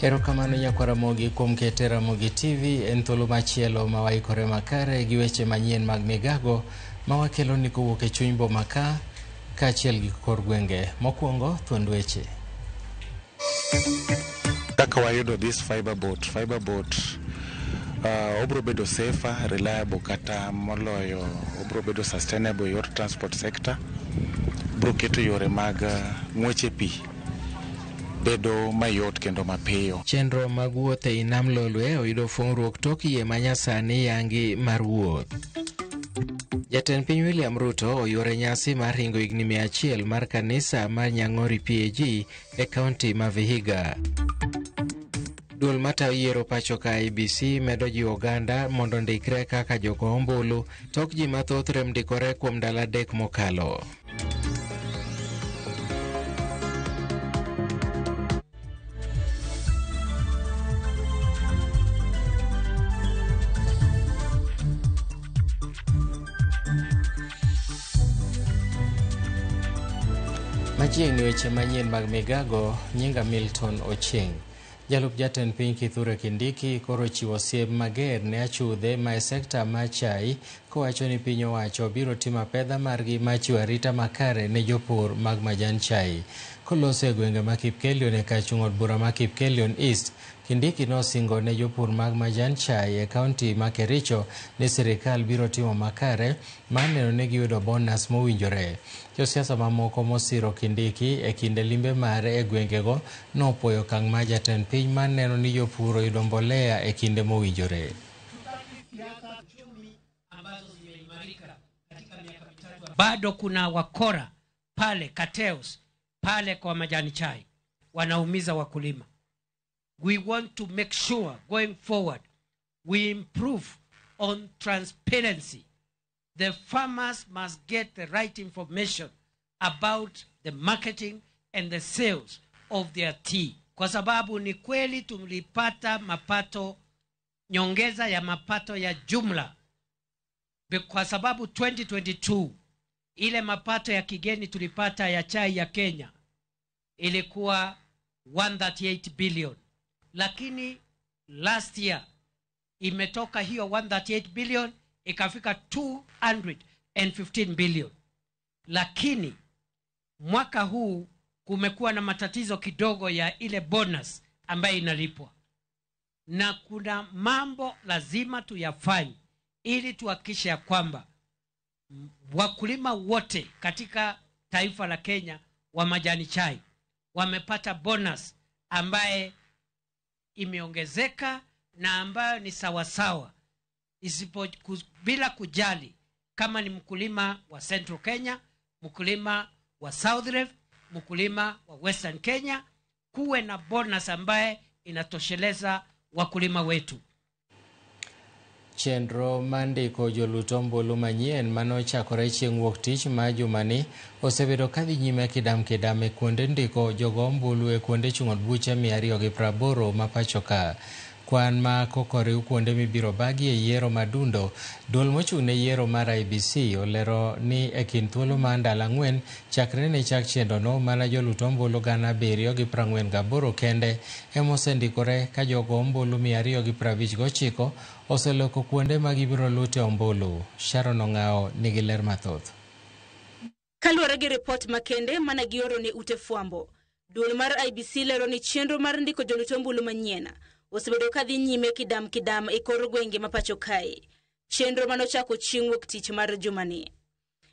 Erokamano nyakwar Ramogi kuom kete Ramogi TV en thuolo machielo ma waikore makare gi weche manyien mag migago ma wakeloni kowuok e chuny boma ka kaachiel gi kor gwenge. Mokwongo thuond weche. Kaka wayudo this fiber boat, fiber boat obro bedo safer, reliable kata moloyo obro bedo sustainable e yor transport sector. Bro keto yore mag ng'weche pi bedo mayot kendo mapiyo. Chenro mag wuoth ei nam Lolwe oyudo fung'ruok tok yie manyasani yangi mar wuoth. Jatend piny William Ruto oyuore nyasi mar ringo higni 100 mar kanisa mar Nyang'ori PAG e kaunti ma Vihiga. Duol matayo yiero pacho ka IEBC medo jiwo oganda mondo ondikre kaka jogo ombulu tok ji mathoth rem ndikore kuom ndalo 3 mokalo. Machiegni weche manyien mag migago, nyinga Milton Ochieng. Jalup jatend piny Kithure Kindiki koro chiwo siem mager ne achudhe ma e sekta mar chai kowacho ni piny owacho biro timo apedha margi mar chiwo arita makare ne jopur mag majan chai. Koloso e gwenge ma Kipkelion e kar chung' od bura ma Kipkelion East, Kindiki nosingo ne jopur mag majan chai e kaunti ma Kericho ni sirikal biro timo makare mar neno ni giyudo bonus mowinjore. Josiasa mamoko mosiro Kindiki e kinde limbe mare e gwengego nopuoyo okang' mar jatend piny mar neno ni jopur oyudo mbolea e kinde mowinjore. Bado kuna wakora pale Kateos, pale kwa majani chai wanaumiza wakulima. We want to make sure going forward we improve on transparency. The farmers must get the right information about the marketing and the sales of their tea. Kwa sababu ni kweli tulipata mapato, nyongeza ya mapato ya jumla. Kwa sababu 2022 ile mapato ya kigeni tulipata ya chai ya Kenya ilikuwa 138 billion. Lakini last year imetoka hiyo 138 billion ikafika 215 billion. Lakini mwaka huu kumekuwa na matatizo kidogo ya ile bonus ambayo inalipwa. Na kuna mambo lazima tuyafanye ili tuhakikishe ya kwamba wakulima wote katika taifa la Kenya wa majani chai wamepata bonus ambaye imeongezeka na ambayo ni sawasawa bila kujali kama ni mkulima wa Central Kenya, mkulima wa South Rift, mkulima wa Western Kenya, kuwe na bonus ambaye inatosheleza wakulima wetu. Chenro mar ndiko jolut ombulu manyien manochakore chieng' wuok tich mar jumani osebedo kadhi nyime kidam kidam e kuonde ndiko jogo ombulu e kuonde chung' od buche 280 ma pacho ka. Kwan ma kokoriw kuonde mibiro bagi e yiero madundo, duol mochung' ne yiero mar IEBC olero ni e kind thuolo mar ndalo 4 chakre ne chak chenrono mana jolut ombulu 748 kende ema osendikore ka jogo ombulu 259 oseloko kuonde ma gibiro lute ombulu. Sharon Ong'ao nigi ler mathoth. Kaluwore gi ripot makende mane gioro ne ute fwambo, duol mar IEBC lero ni chenro mar ndiko jolut ombulu manyien osebedo kadhi nyime kidam kidam e kor gwenge ma pacho kae. Chenro manochako chieng' wuok tich mar jumani.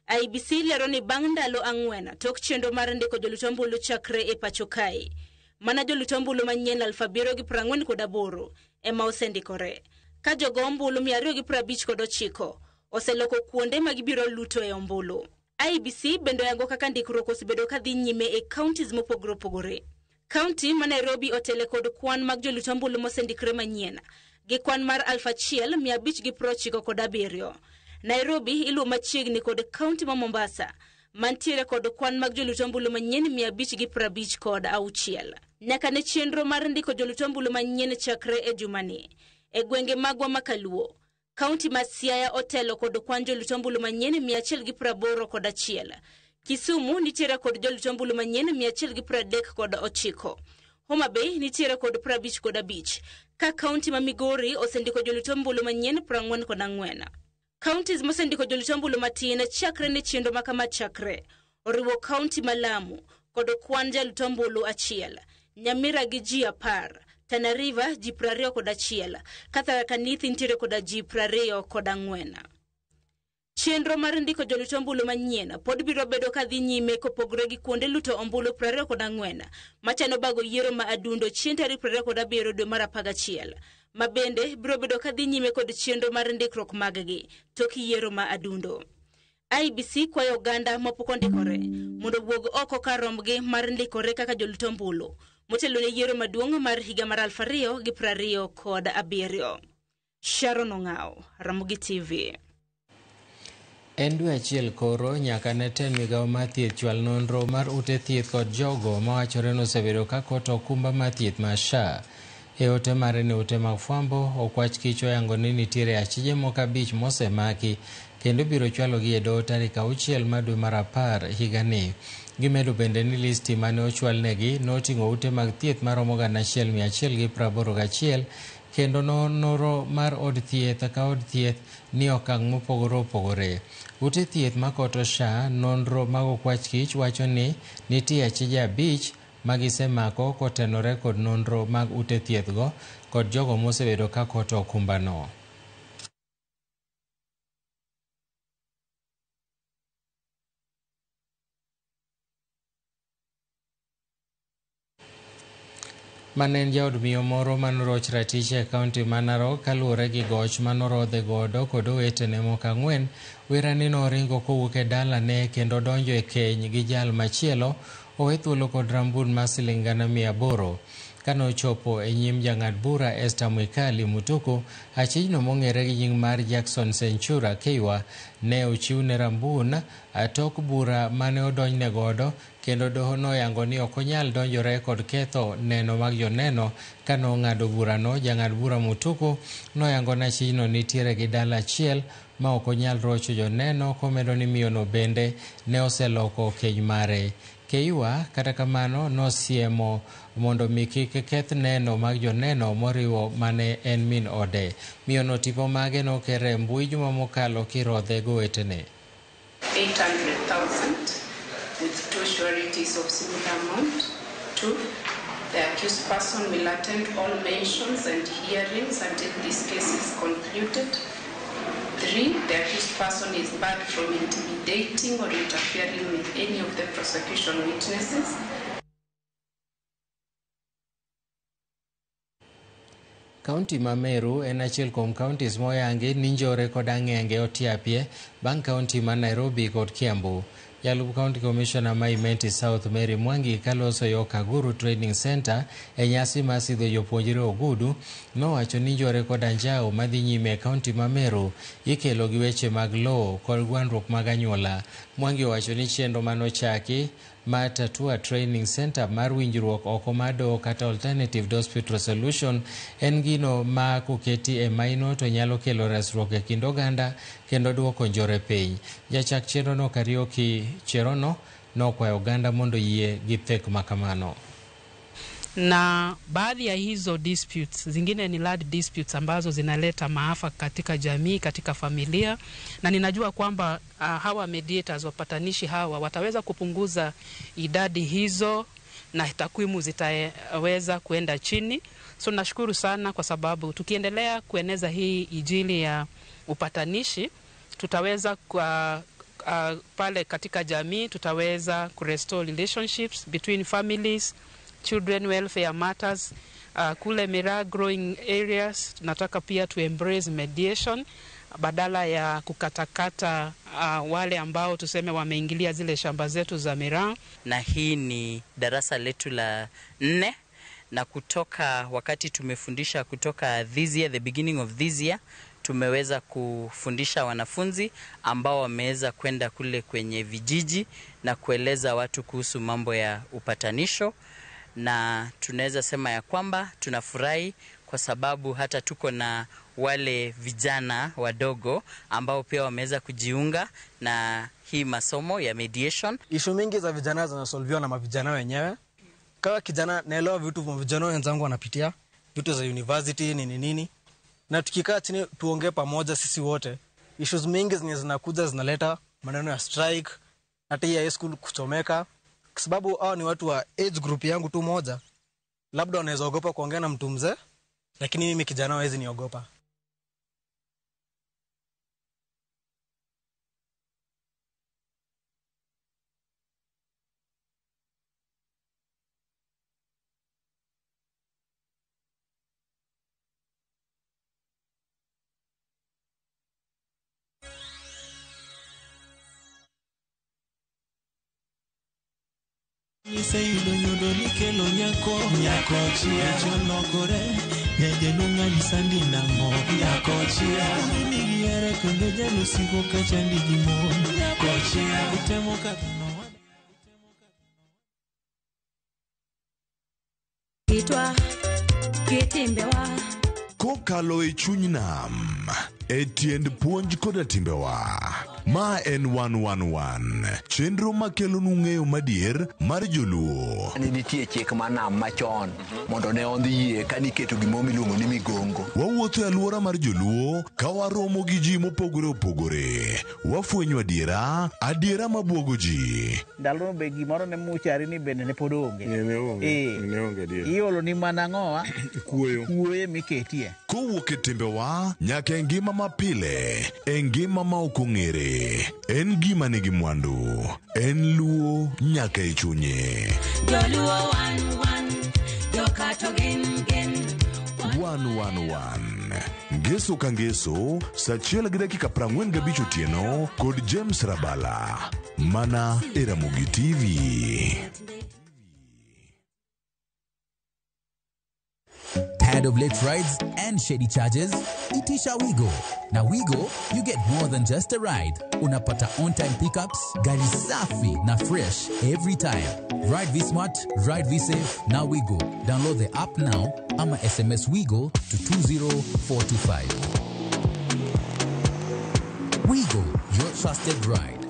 IEBC lero ni bang' ndalo 4 tok chenro mar ndiko jolut ombulu chakre e pacho kae, mana jolut ombulu manyien 7,048 ema osendikore, ka jogo ombulu 259 oseloko kuonde ma gibiro luto e ombulu. IEBC bende oyango kaka ndikruok osebedo kadhi nyime e counties mopogore opogore. Kaunti ma Nairobi otele kod kwan mag jolut ombulu mosendikre manyien gi kwan mar 1,597. Nairobi iluwo machiegni kod kaunti ma Mombasa mantiere kod kwan mag jolut ombulu manyien 556. Nyaka ne chenro mar ndiko jolut ombulu manyien chakre e jumani e gwenge magwa ma Kaluo, kaunti ma Siaya otelo kod kwan jolut ombulu manyien 181. Kisumu nitiere kod jolut ombulu manyien 139. Homa Bay nitiere kod 55, ka kaunti ma Migori osendiko jolut ombulu manyien 44. Counties mosendiko jolut ombulu matin chakre ne chenro ma kama chakre oriwo kaunti ma Lamu kod kwan jalut ombulu 1, Nyamira gi ji 10, Tana River ji 21, ka Tharaka Nithi nitiere koda ji 24. Chenro mar ndiko jolut ombulu manyien pod biro bedo kadhi nyime kopogore gi kuonde luto ombulu 24 machano bago yiero ma adundo chieng' tarik 27 dwe mar 11, ma bende biro bedo kadhi nyime kod chenro mar ndikruok mag-gi tok yiero ma adundo. IEBC kwayo oganda mapok ondikore mondo owuog oko kar rombgi mar ndikore kaka jolut ombulu motelo ne yiero maduong' mar higa mar 2027. Sharon Ong'ao, Ramogi TV. En dwe achiel koro nyaka ne tend migawo mar thieth chwal nonro mar ute thieth kod jogo mawachore ni osebedo ka koto okumba mar thieth mar SHA. E ote mare ne ute mag fwambo, Okwach Kich oyango ni nitiere achije moko 5 mosemaki kendo biro chwalogi e doho tarik 6 mar dwe mar 10 higani. Gimedo bende ni listi mane ochwalnegi noting'o ute mag thieth maromo 1181 kendo nonro mar od thieth ka od thieth ni okang' mopogore opogore. Ute thieth makoto SHA nonro mag Okwach Kich wacho ni nitie achije 5 magisemako kotenore kod nonro mag ute thiethgo kod jogo mosebedo ka koto okumbano. Mane en jaod miyo moro manoroch ratich e kaunti ma Narok kaluwore gi goch manorodhe godo kod owetene moko 4, Werani noringo kowuok e dalane kendo donjo e keny gi jal machielo owe thuolo kod rambun mar siling 800,000. Kanochopo e nyim jang'ad bura Esther Mwikali Mutuku, achijno mong'ere gi nying mar Jackson Senchura Keiwa ne ochiwne rambun tok bura mane odonjne godo kendo doho noyango ni ok onyal donjore kod ketho neno mag joneno. Kano ng'ado burano, jang'ad bura Mutuku noyango ni achijno nitiere gi dala achiel ma ok onyal rocho joneno, komedo ni miyono bende ne oseloko keny mare. Keiwa kata kamano nosiemo mondo mi kik keth neno mag joneno moriwo mane en min ode. Miyono tipo mage nokere e mbui juma mokalo kirodhe gowetene. 800,000 with 2 sureties of similar amount. 2, the accused person will attend all mentions and hearings until this case is concluded. 3, the accused person is barred from intimidating or interfering with any of the prosecution witnesses. Kaunti ma Meru en achiel kuom counties moyangi ni njore kod ang'enge otiapie bang' kaunti ma Nairobi kod Kiambu. Jalup County Commissioner ma Imenti South Mary Mwangi kaloso yo Kaguru Training Center e nyasi mar sidho jopuonjre Ogudu nowacho ni njore kod anjawo madhi nyime e kaunti ma Meru ikelo gi weche mag lowo kod gwandruok mag anyuola. Mwangi owacho ni chenro manochaki mar Tatua Training Center mar winjruok oko mar doho kata Alternative Dispute Resolution en gino ma koketi e maino to nyalo kelo resruok e kind oganda kendo duoko njore piny. Jachak chenrono Kariuki Cherono nokwayo oganda mondo yie gi thek makamano. Na baadhi ya hizo disputes zingine ni land disputes ambazo zinaleta maafa katika jamii, katika familia, na ninajua kwamba hawa mediators, wapatanishi hawa wataweza kupunguza idadi hizo na takwimu zitaweza kuenda chini. So nashukuru sana kwa sababu tukiendelea kueneza hii injili ya upatanishi tutaweza kwa pale katika jamii tutaweza kurestore relationships between families, children welfare matters, kule miraa growing areas tunataka pia to embrace mediation badala ya kukatakata wale ambao tuseme wameingilia zile shamba zetu za miraa. Na hii ni darasa letu la 4, na kutoka wakati tumefundisha kutoka this year, the beginning of this year, tumeweza kufundisha wanafunzi ambao wameweza kwenda kule kwenye vijiji na kueleza watu kuhusu mambo ya upatanisho. Na tunaweza sema ya kwamba tunafurahi kwa sababu hata tuko na wale vijana wadogo ambao pia wameweza kujiunga na hii masomo ya mediation. Issue mingi za vijana zinasolviwa na mavijana wenyewe. Kama kijana naelewa vitu vijana wenzangu wanapitia, vitu za university nini nini, na tukikaa chini tuongee pamoja sisi wote, issues mingi zenye zinakuja zinaleta maneno ya strike, hata hii high school kuchomeka, kwa sababu hao ni watu wa age group yangu tu moja, labda wanaweza ogopa kuongea na mtu mzee, lakini mimi kijana hawezi niogopa. Iseyudo nyodo nikelo nyako nyako chia cholokore nyajaluong' alisandi nang'o nyako chia nigiere kendo jalusigo kachandi gi mon nyako chia utemo kadhano Kitwa kitimbewa Kokalo e chuny nam e tiend puonj koda timbewa. Ma en 111 chenro makelonu ng'eyo madier mar joluo. Ne nitie chik mar nam machon mondo ne ondhi yie ka niketo gimoro miluongo ni migongo. Wawuotho e alwora mar joluo ka waromo gi ji mopogore opogore. Wafwenyo adiera, adiera mabuogo ji. Ndalono be gimoro ne muchari ni bende ne pod onge. Iolo ni mana ang'owa? Kuoyo. Kuoyo miketie. Kowuok e timbewa nyaka e ngima mapile, e ngima ma ok ong'ere. En gima nigi mwandu, en luo nyaka e chunye. Joluo wan wan, jokato gin gin. 111 Ngeso ka ngeso, saa 1:45 otieno kod James Rabala, mana e Ramogi TV. Tired of late rides and shady charges? Itisha Wigo. Now Wigo, you get more than just a ride. Unapata on-time pickups, gari safi na fresh every time. Ride V-Smart, ride V-Safe, now Wigo. Download the app now ama SMS Wigo to 20425. Wigo, your trusted ride.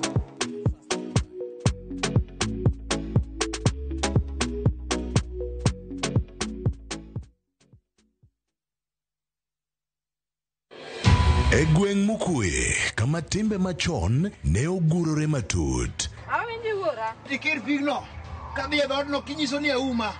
E gweng' mokwe kama timbe machon ne ogurore matut. Awinji wuora. Dikir pigno kadhi e dhoodno kinyiso ni auma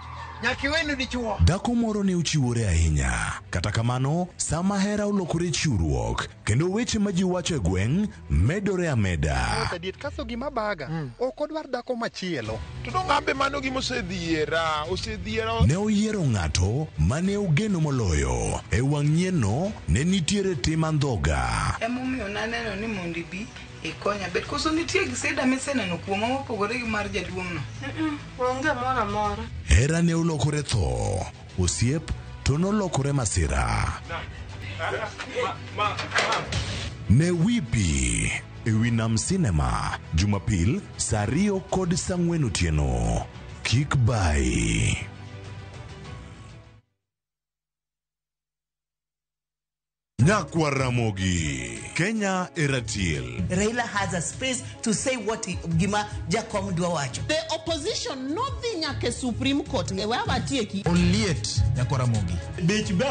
nyaka iwene dichuo. Dhako moro ne ochiwore ahinya. Kata kamano, sama hera olokore chiwruok kendo weche ma ji wacho e gweng' medore ameda. Adier kaso gima baga ok odwar dhako machielo. To dong' ambe mano gima osedhiera, osedhiera. Ne oyiero ng'ato mane ogeno moloyo. E wang' nyienno ne nitiere tim andhoga. Emomiyo naneno ni mondo ibi ikonya bet koso nitie sida miseneno kuoma mopogore gi mar jaduong'no. Onge moro amora. Hera ne olokore tho, osiep to nolokore masira. Ne Wipi e wi Nam Cinema Jumapil saa 2 kod saa 4 otieno. Kik bai. Nyakwar Ramogi, Kenya e ratil. Raila has a space to say what he, gima Jakom dwa wacho. The opposition nodhi nyaka e Supreme Court e we awatieki. Oliet nyakwar Ramogi. Bech be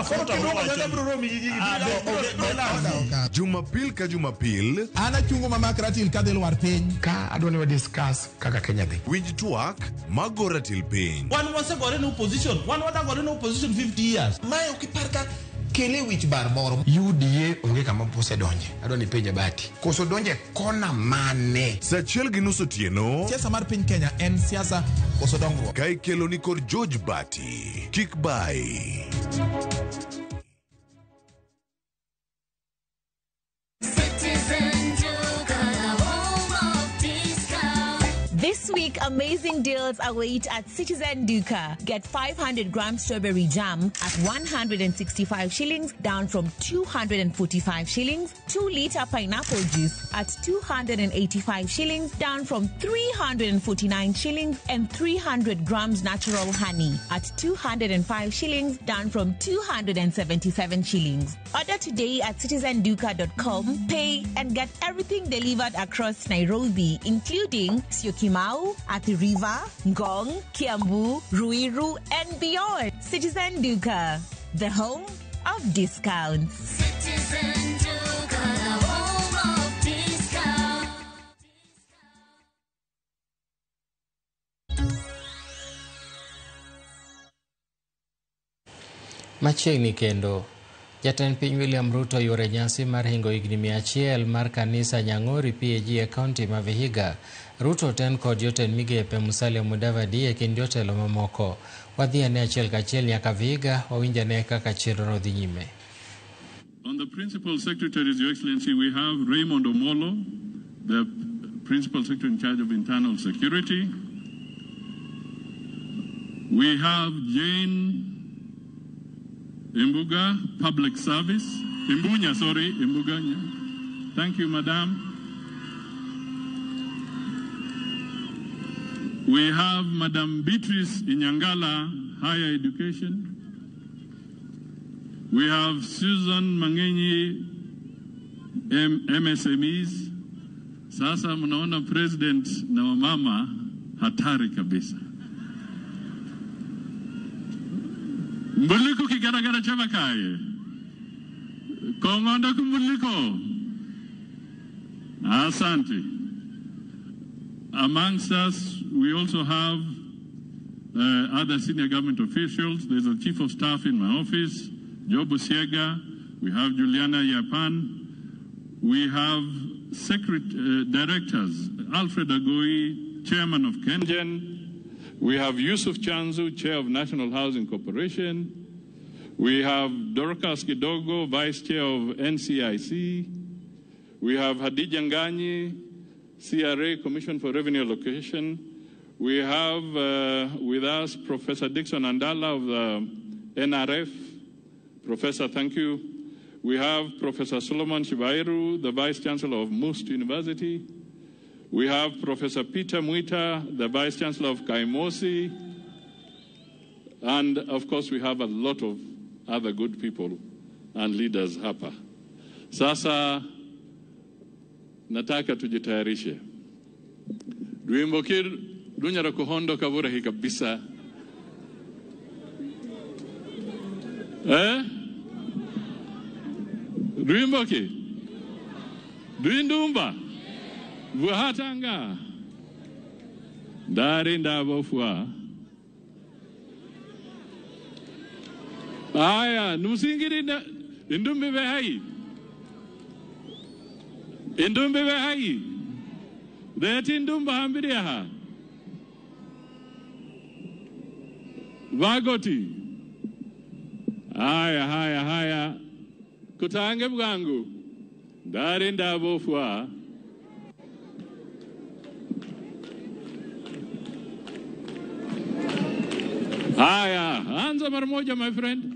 Jumapil ka Jumapil An achungo mamak ratil kadhi lwar piny. Ka adwa ni wa discuss kaka Kenya dhi. Winj twak mago ratil piny. Wan wasegore ne opposition, wan wadagore ne opposition 50 years. Mae ok ipar ka kele wich bar moro. UDA onge kama osedonje. Adwa ni penje Bati. Koso donje kona mane? Saa 1:30 otieno. Siasa mar piny Kenya en siasa koso dongruok. Ka ikelo ni kod George Bati. Kik bai. This week, amazing deals await at Citizen Duka. Get 500 gram strawberry jam at 165 shillings, down from 245 shillings. 2 liter pineapple juice at 285 shillings, down from 349 shillings. And 300 grams natural honey at 205 shillings, down from 277 shillings. Order today at citizenduka.com, pay and get everything delivered across Nairobi, including Syokimau, Mau, Athi River, Ngong, Kiambu, Ruiru, and beyond. Citizen Duka, the home of discounts. Citizen Duka, the home of discount. Machiegni kendo, Jatend piny William Ruto yore nyasi mar hingo higni 100 mar kanisa Nyang'ori PAG e kaunti ma Vihiga. Ruto ten kod jotend migepe Musalia Mudavadi e kind jotelo mamoko. Wadhi ane achiel kachiel nyaka Vihiga, wawinj ane kaka chenrono dhi nyime. On the principal secretaries, Your Excellency, we have Raymond Omolo, the principal secretary in charge of internal security. We have Jane Imbuga, Public Service. Imbunya, sorry, Imbuga. Thank you, Madam. We have Madam Beatrice Inyangala, Higher Education. We have Susan Mangenyi, MSMEs. Sasa mnaona president na wamama hatari kabisa. Mbuliko kigaragara chavakaye. Kongondo kumbuliko. Asante. Amongst us, we also have other senior government officials. There's a chief of staff in my office, Joe Busiega. We have Juliana Yapan. We have directors, Alfred Agoi, chairman of KenGen. We have Yusuf Chanzu, chair of National Housing Corporation. We have Dorcas Kidogo, vice chair of NCIC. We have Hadija Nganyi, CRA, Commission for Revenue Allocation. We have with us Professor Dixon Andala of the NRF. Professor, thank you. We have Professor Solomon Shibairu, the Vice Chancellor of MUST University. We have Professor Peter Mwita, the Vice Chancellor of Kaimosi. And of course, we have a lot of other good people and leaders hapa. Sasa, nataka tujitayarishe. Duimbokir dunyara kuhondo kavurahi kabisa. Eh? Duimboki? Duindumba? Vuhatanga? Dari ndabofwa. Aya, nusingiri indumbe behai. Indumbe behai. Deti indumba hambiriaha. Vagoti. Haya, haya, haya. Kutange bwangu. Dari ndabofwa. Haya, anza mara moja, my friend.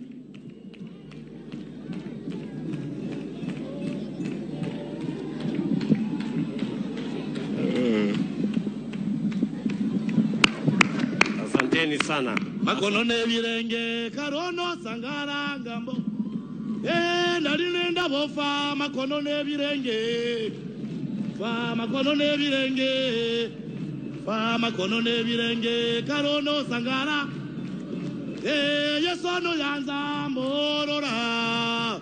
Asanteni sana. Makono ne birenge karono sangara ngambo. Nalinenda bofa makono ne birenge. Fa makono ne birenge. Fa makono ne birenge karono sangara. Yesu no yanza morora.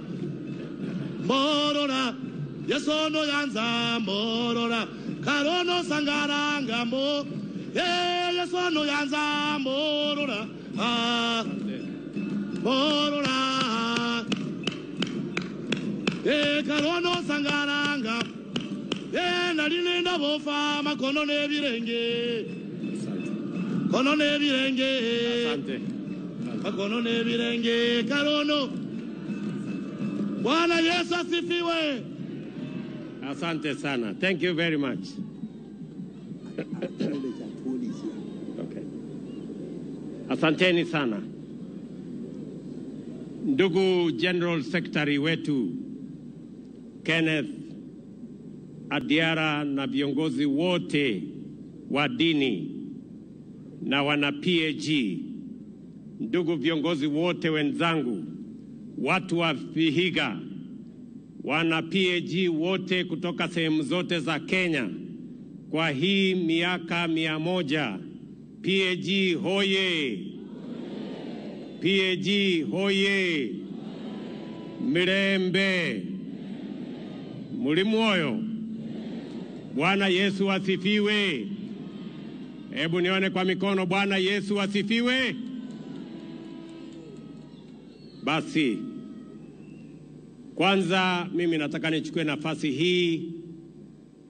Morora. Yesu no yanza morora. Karono sangara ngambo. Yesu no yanza morora. Ah. Morora. Karono sangaranga. Nalinenda bofa makono ne birenge. Kono ne birenge. Asante. Makono ne birenge karono. Bwana Yesu asifiwe. Asante sana. Thank you very much. Okay. Asanteni sana. Ndugu General Secretary wetu Kenneth Adiara na viongozi wote wa dini na wana PAG, ndugu viongozi wote wenzangu, watu wa Vihiga, wana PAG wote kutoka sehemu zote za Kenya kwa hii miaka 100. PAG hoye! PAG hoye! Mirembe! Mulimwoyo! Bwana Yesu asifiwe! Hebu nione kwa mikono, Bwana Yesu asifiwe! Basi, kwanza mimi nataka nichukue nafasi hii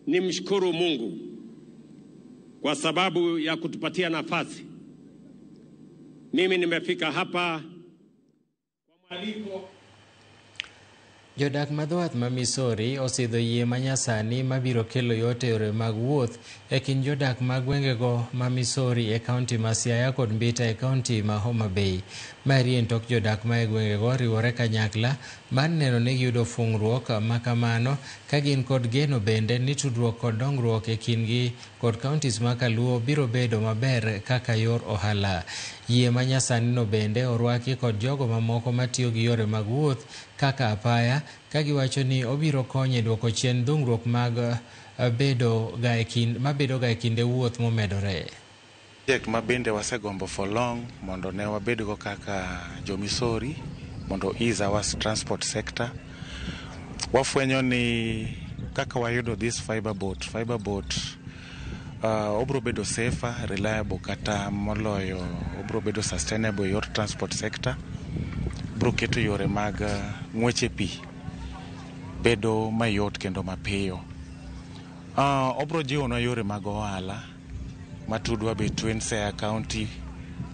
nimshukuru Mungu kwa sababu ya kutupatia nafasi. Mimi nimefika hapa kwa mwaliko. Jodak madhowath ma Misori osidho yie manyasani mabiro kelo yot e yore mag wuoth e kind jodak mag gwengego ma Misori e kaunti ma Siaya kod Mbita e kaunti ma Homa Bay. Maeri en tok jodak ma e gwengego riwore kanyakla mar neno ni giyudo fung'ruok ma kamano ka gin kod geno bende ni tudruok kod dongruok e kindgi kod kauntis ma kaluo biro bedo maber kaka yor ohala. Yie manyasani no bende orwaki kod jogo mamoko matiyo gi yore mag wuoth kaka apaya ka giwacho ni obiro konyo e duoko chien dhungruok mag bedo ga e kinde wuoth momedore. Project ma bende wasegombo for long mondo ne wabedgo kaka jo Misori mondo ease our transport sector. Wafwenyo ni kaka wayudo this fiber boat obro bedo safer, reliable kata moloyo obro bedo sustainable yor transport sector. Bro keto yore mag ng'weche pi bedo mayot kendo mapiyo. Obro jiwonwa yore mag ohala matudwa between Siaya County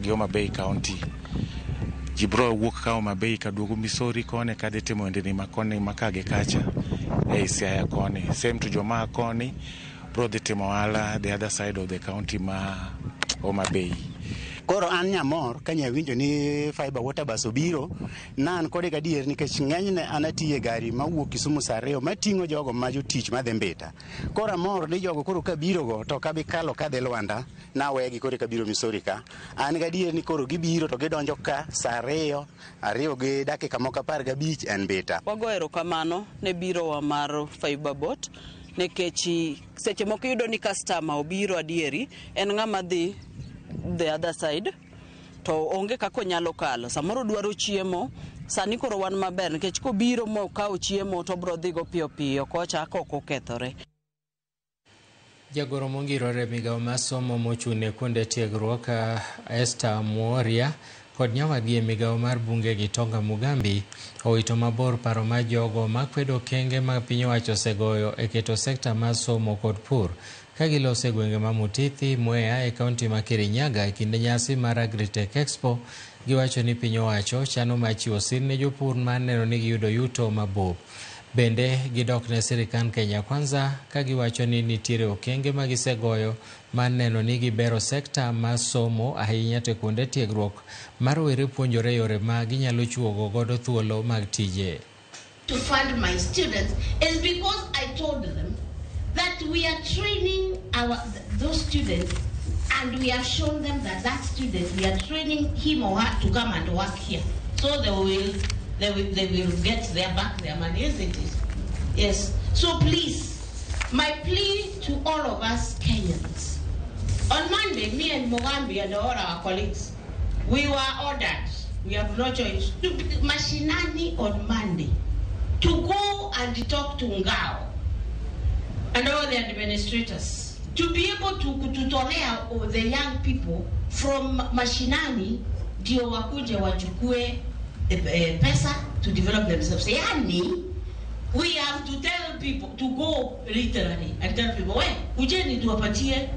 gi Homa Bay County. Ji bro wuok ka Homa Bay kaduogo Misori koni kadhi timo endni makoni makagi kacha ei Siaya koni. Same to joma koni bro dhi timo ohala the other side of the county ma Homa Bay. Koro an nyamor ka nyawinjo ni fiber water bus obiro na an kode gadier nikech ng'enyne an atiye gari mawuok Kisumu saa 2 mating'o jogo ma jotich madhi Mbita. Koro amor ni jogo koro kabiro go to kabi kalo kadhi Lwanda nawegi koro kabiro Misori ka. An gadier ni koro gibiro to gidonjo ka saa 2 gi dakika moko 15 en Mbita. Wago erokamano ne birowa mar fiber boat nikech seche moko iyudo ni customer obiro adieri en ng'ama dhi the other side to onge kaka onyalo kalo. Samoro dwaro chiemo, sani koro wan maber nikech kobiro mokawo chiemo to obro dhigo piyo piyo kocha ok okethore. Jagoro mongirore migawo mar somo mochung' ne kuonde tiegruok Esther Muoria kod nyawadgi e migawo mar bunge Gitonga Mugambi owito mabor paro mar jogo makwedo okenge ma piny owacho osegoyo e keto sekta mar somo kod pur ka giloso e gwenge ma Mutithi, Mwea e kaunti ma Kirinyaga e kinde nyasi mar Agritech Expo. Giwacho ni piny owacho chano mar chiwo sir ne jopur mar neno ni giyudo yuto mabup. Bende gidok ne sirikand Kenya Kwanza ka giwacho ni nitiere okenge ma gisegoyo mar neno ni gibero sekta mar somo ahinya to kuonde tiegruok ma rowere puonjore yore ma ginyalo chuogo godo thuolo mag tije. To fund my students is because I told them that we are training those students and we have shown them that student, we are training him or her to come and work here. So they will get back their money, isn't it? Yes. So please, my plea to all of us Kenyans. On Monday, me and Mugambi and all our colleagues, we were ordered, we have no choice, to be mashinani on Monday, to go and talk to Ngao and all the administrators, to be able to kututolea the young people from mashinani, ndio wakuje wachukue pesa to develop themselves. Yani, we have to tell people to go literally and tell people, we, kujeni tuwapatie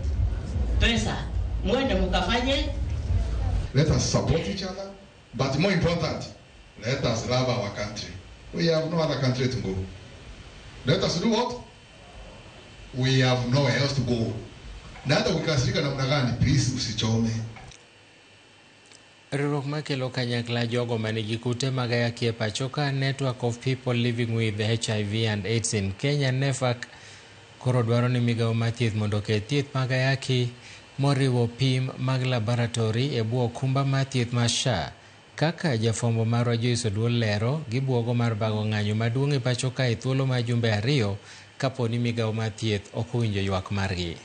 pesa, mwende mukafanye. Let us support each other, but more important, let us love our country. We have no other country to go. Let us do what? We have nowhere else to go. Na hata ukikasirika namna gani, please usichome. Riwruok makelo kanyakla jogo manigi kute mag ayaki e pacho ka Network of People Living with HIV and AIDS in Kenya NEFAC koro dwaro ni migawo mar thieth mondo oket thieth mag ayaki moriwo pim mag laboratori e bwo okumba mar thieth mar SHA. Kaka jafwambo marwa Joyce Oduol lero, gibuogo mar bago ng'anyo maduong' e pacho ka e thuolo mar jumbe 2 kapo ni migawo mar thieth ok owinjo ywak margi.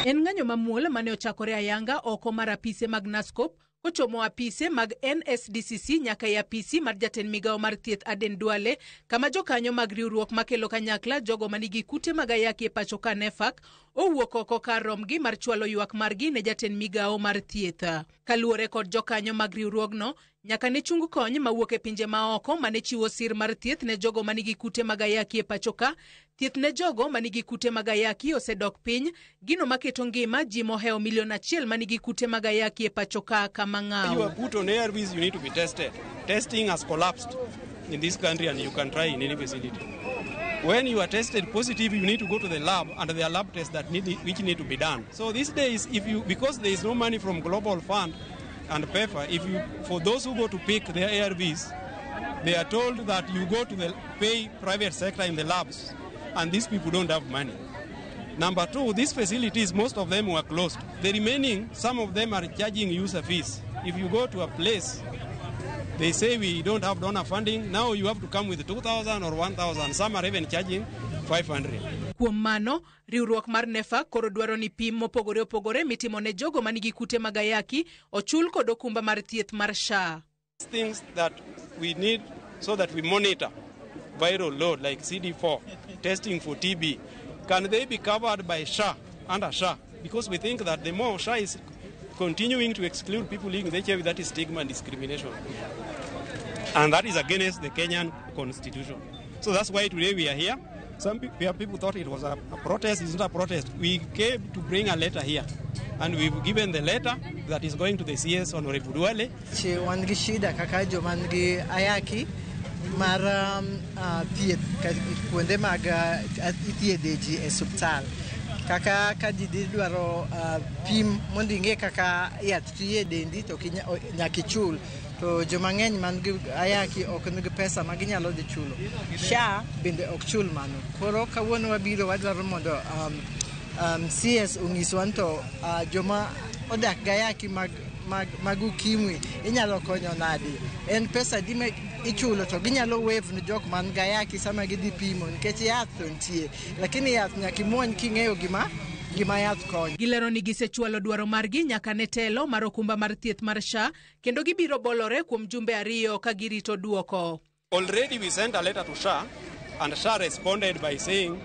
En ng'anyo mamuol mane ochakore ayanga oko mar apise mag NASCOP kochomo apise mag NSDCC nyaka e apisi mar jatend migawo mar thieth Aden Duale, kama jokanyo mag riwruok makelo kanyakla jogo manigi kute mag ayaki e pacho ka NEPHAK owuok oko kar romgi mar chwalo ywak margi ne jatend migawo mar thieth. Kaluwore kod jokanyo mag riwruogno, nyaka ne chung kony mawuok e pinje maoko mane chiwo sir mar thieth ne jogo manigi kute mag ayaki e pacho ka, thieth ne jogo manigi kute mag ayaki osedok piny, gino maketo ngima ji mohewo milion 1 manigi kute mag ayaki e pacho ka kama ng'aw. You are put on ARVs, you need to be tested. Testing has collapsed in this country and you can try in any facility. When you are tested positive, you need to go to the lab, and there are lab tests that which need to be done. So these days, because there is no money from Global Fund and PEPFAR, for those who go to pick their ARVs, they are told that you go to the pay private sector in the labs, and these people don't have money. Number two, these facilities, most of them were closed. The remaining, some of them are charging user fees. If you go to a place, they say we don't have donor funding. Now you have to come with 2,000 or 1,000. Some are even charging 500. Kuom mano, riwruok mar NEPHAK koro dwaro ni pim mopogore opogore mitimo ne jogo manigi kute mag ayaki ochul kod okumba mar thieth mar SHA. Things that we need so that we monitor viral load like CD4, testing for TB, can they be covered by SHA, under SHA? Because we think that the more SHA is continuing to exclude people living with HIV, that is stigma and discrimination. And that is against the Kenyan constitution. So that's why today we are here. Some people thought it was a protest. It's not a protest. We came to bring a letter here. And we've given the letter that is going to the CS Honorable Duale. Wan gi shida kaka joma nigi ayaki mar thieth kuonde mag ithiedhe ji e osiptal. Kaka ka ji dhi dwaro pim mondo ing'e kaka yath tiyo e dendi to nyaka ichul. To joma ng'eny man gi ayaki ok nigi pesa ma ginyalo dhi chulo. SHA bende ok chul mano. Koro kawuono wabiro wadwaro mondo CS onyiswa ni to joma odak gi ayaki mag ukimwi inyalo konyo nadi. En pesa di ma ichulo to ginyalo waive ne jok man gi ayaki sama gidhi pimo nikech yath to nitie. Lakini yath nyaka imuony king'eyo gima yath konyo. Gilero ni gisechwalo dwaro margi nyaka ne telo mar okumba mar thieth mar SHA kendo gibiro bolore kuom jumbe 2 ka girito duoko. Already we sent a letter to SHA and SHA responded by saying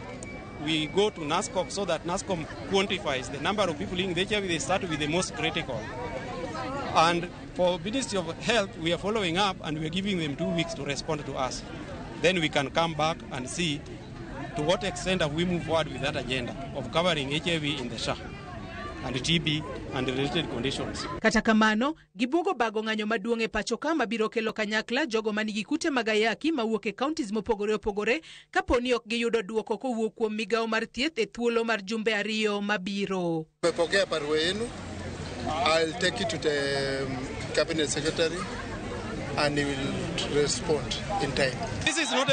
we go to NASCOP so that NASCOP quantifies the number of people living with HIV. They start with the most critical. And for Ministry of Health, we are following up and we are giving them 2 weeks to respond to us. Then we can come back and see to what extent have we moved forward with that agenda of covering HIV in the SHA and TB and related conditions. Kata kamano, gibuogo bago ng'anyo maduong' e pacho ka mabiro kelo kanyakla jogo manigi kute mag ayaki mawuok e counties mopogore opogore kaponi ok giyudo duoko kowuok kuom migawo mar thieth e thuolo mar jumbe 2 mabiro. Tumepokea barua yenu. I'll take it to the cabinet secretary and he will respond in time. This is not a